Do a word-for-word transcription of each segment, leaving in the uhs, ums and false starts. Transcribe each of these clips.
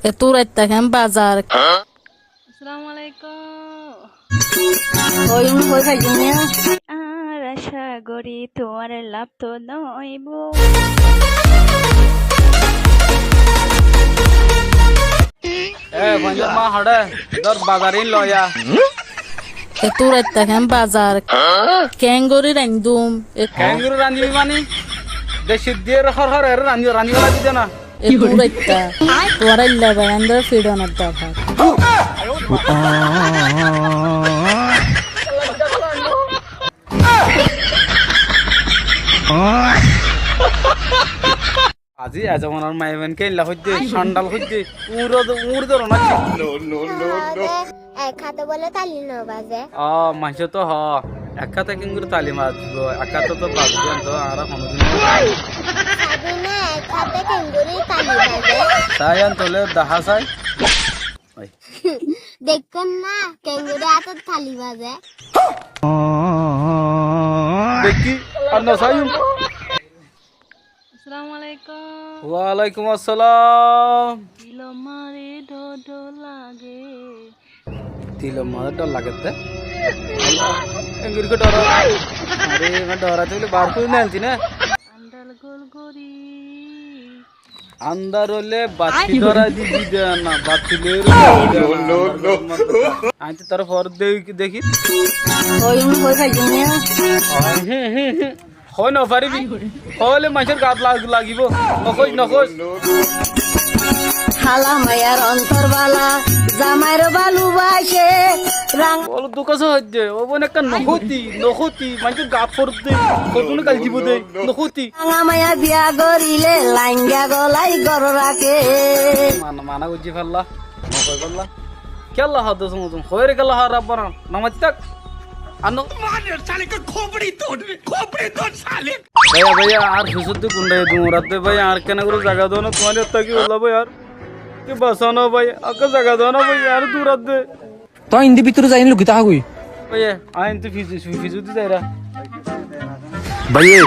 E túraitta keén bazar? Assalamu alaikum. Hoói, hoói faijjum né? Añár acá gorí tuáñre laf to no óibo. E, fañsor ma haçe, dór bazar ín loiya. E túraitta keén bazar? Keéngorí raindúm? E keéngorí raindúm mani? Decir diyé hor hor eré raindí, raindí félai diyé na. E túraitta, tuáñra illa berándar fiçonor dorhar. Aijja e zomanar maiyafuain keén illa hoiddé, candal hoiddé, uñr dóro na ki? No, no, no, no. Ek háte bóle tali no baze. Ó, maincé to hoó, ek háte keéngorí tali bazibo, ek háte to bazibo, yián to añára honodin no. Sabi na, ek háte keéngorí tali baze. Sai yián toile dahá sai. Oi. Deikkón na, keéngorí hátot tali baze. Deikki, ar no saiyum. Assalamu alaikum. Walaikum assalam. Dilo mare dor dor lage. Dilo mare dor lage de? Allah, engori ke dor. Are, ebar dor ase buli bar kori no anti na. Andar gol gori. Andar óile batti dórai dibi de na, batti loi dibi de na. No, no, no. Añí to tar fore deki, deki. Hoói, hoói faijjum né? Hoói no faribi. Hoóile maincór gat lag-, lagibo. Nohoóis, nohoóis. Hala maiyar ontor bala, zamair bálubace, rang. Bolo duk asé hoiddé, ó boin ekkán nohóti, nohóti, maincór gat fordé, fordé no gail dibo dé, nohóti. Ranga maiya biya gorile, lainga golai gor raké. Mana, mana goijjí falla, nohói falla. Kiyólla hoódde sumozum, hoóire kiyólla hoór abba na, namati tak. Ar no. मार साले का खोपड़ी तोड़, खोपड़ी तोड़ साले। Báiya, báiya, añár fisóddi gundhaye duñradde báiya, añáre kene gorí zaga do na, tuáñre táki bolla báiya, añáre ki basá na báiya, añáre zaga do na báiya, añáre duñradde. Toi indi bútore zai luki tákgoi. Báiya, añí indi fisóddi, fisóddi zaira. Báiya,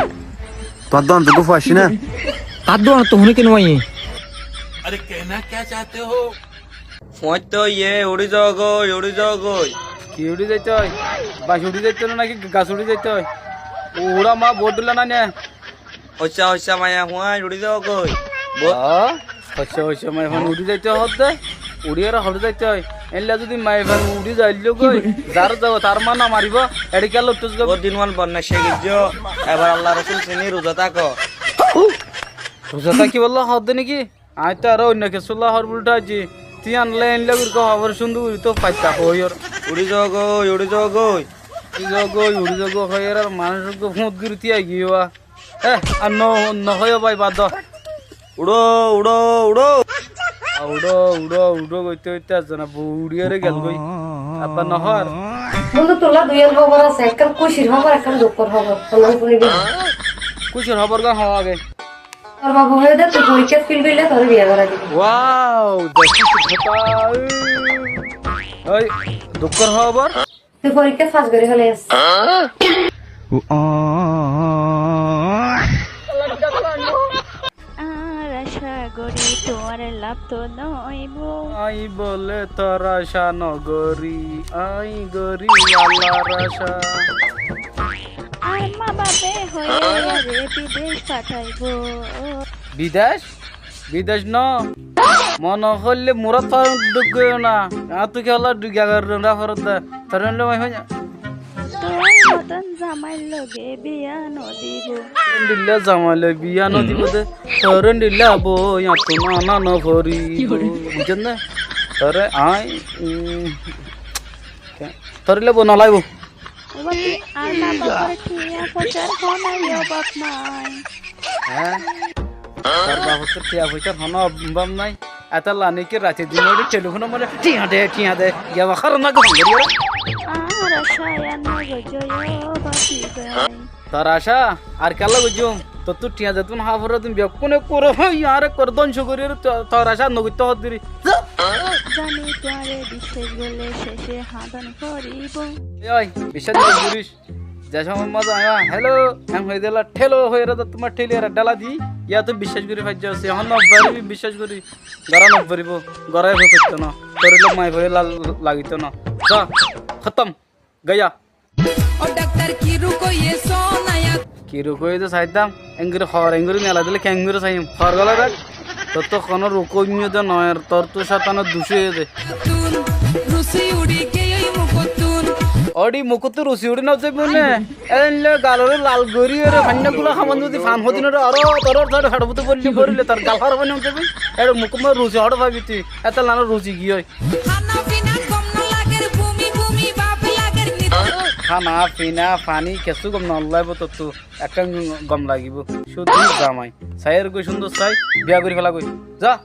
tuáñr dókanottú fua aiccé na? Tar dókanottú hone kene aiyé? अरे कहना क्या चाहते हो? Fuáñittu óiye, uçí zogói, uçí zogói. Ki uçí zaito ói? Bac uçí zaito ói naki gas uçí zaito ói? Uçá ma boóut dhoilla nai né? Hoiccá, hoiccá, maiyafuain uçí zogói. Bo- Ó, hoiccá, hoiccá, maiyafuain uçí zaito hoódde. Uçí ar hoçé zaito ói? Éilla zodi maiyafuain uçí zaillógoi, zar zagói tar ma no maribó, eçé kiyólla uçtóu zagói? Boóut din uán bonnai cék goijjó, ebar Allah Rosul siní ruza táko. Ruza táki bolla hoódde naki? Añí to aró oinno kessú lla hoór buli tháijji. Tui añáre éilla gorí hoór, cúndor gorí to faitta hoóiyor. Uçí zogói, uçí zogói. Uçí zogói, uçí zogói hoóiyor, ar manúic uggúa fúñt gorí tíai giyé. Hé, ar no, no hoiyó bái, bad do. Uçó, uçó, uçó. Uçó, uçó, uçó goitte goitte ar zona bou uçiyóre gelgói. Abbar no hoó ar. Bondú, tolla duiyan hóbor asé, ekkán kúcir hóbor, ekkán dukkór hóbor. Kúcir hóbor gán hoó age. Tor babe hoiyé dé tui forikkát féil goillé toré biya gorai dibo. Wow, deki ki hotá. Ói, dukkór hóbor. Tui forikkát fas gorí félaiyós. Añár acá gorí tuáñre laf to no óibo. Añí bóle tor acá no gorí, añí gorí Allar acá. Añár ma babe hoiyé re bidec fataibo. Bidec? Bidec no. Mone hoille murat far duk goiyo na. Añáttu kiyólla duk gagor runda forot de. Tor endilla mai hoiya. Tor moton zamai loge biya no dibo. Endilla zamai loge biya no dibo de. Tor endilla bou añáttu ana no foribo. Buzón na? Tore añí, um, tore endilla bou no laibo. Ói baf, añár ma bafor thiañ foicár hono obab nai. Hé? Tor bafor thiañ foicár hono obab nai? Étalla naki raite dine uçí telifónor mazé thiañ de, thiañ de. Giya ba hárana gom gorí. Añáre sayan no goijjó, ó baf bái. Tor acá ar kiyólla goijjum? Tottú thiañ zeddún há foré dum bekkúne kúro, hoi, añáre kúro dóngco gorí, to-, tor acá no goittó hoddúri. Zani tuáñre biccác goille cece hañdon foribo. Ói, ói, biccác no goris. Ze somot mazé aññí, "Hélo," en hoiyé dé, "Thélo," hoiyére de tuáñr théli ere dhála di, yíato biccác gorí faijjó, sehón no faribi biccác gorí, gorá no faribo, gorá fo faitto no, toríle maiyafuwa la-, lagitó no. Za, hótom, gaiya. Ó dhaktar, ki ruk óiye só na yá? Ki ruk óiye de saitám, engori hoór, engori nela dile kengori saiyum, hoór gole rák. Tor to hono ruk óiye de noó, tor to cóitanor duc óiye de. Tún, rusi uçí giyói mukottún. Ódi mukottú rusi uçí no zaibo né? Éen loi galoré lal gorí ere fainna gula haman zodi fan hodin ore, aro tor, tor feçor bútore boille borile tor gal háraf ói no zaibo. Ere mukot rusi hoçé faibi tui? Etolla no rusi giyói. Hána fina gom no lager, bumi bumi baf lager, nit- Hána fina, faní, kessú gom no laibo tottú. Ekkán gom lagibo. Cúddu zamai. Saiyóre goi cúndor sai, biya gorí fela goi. Za.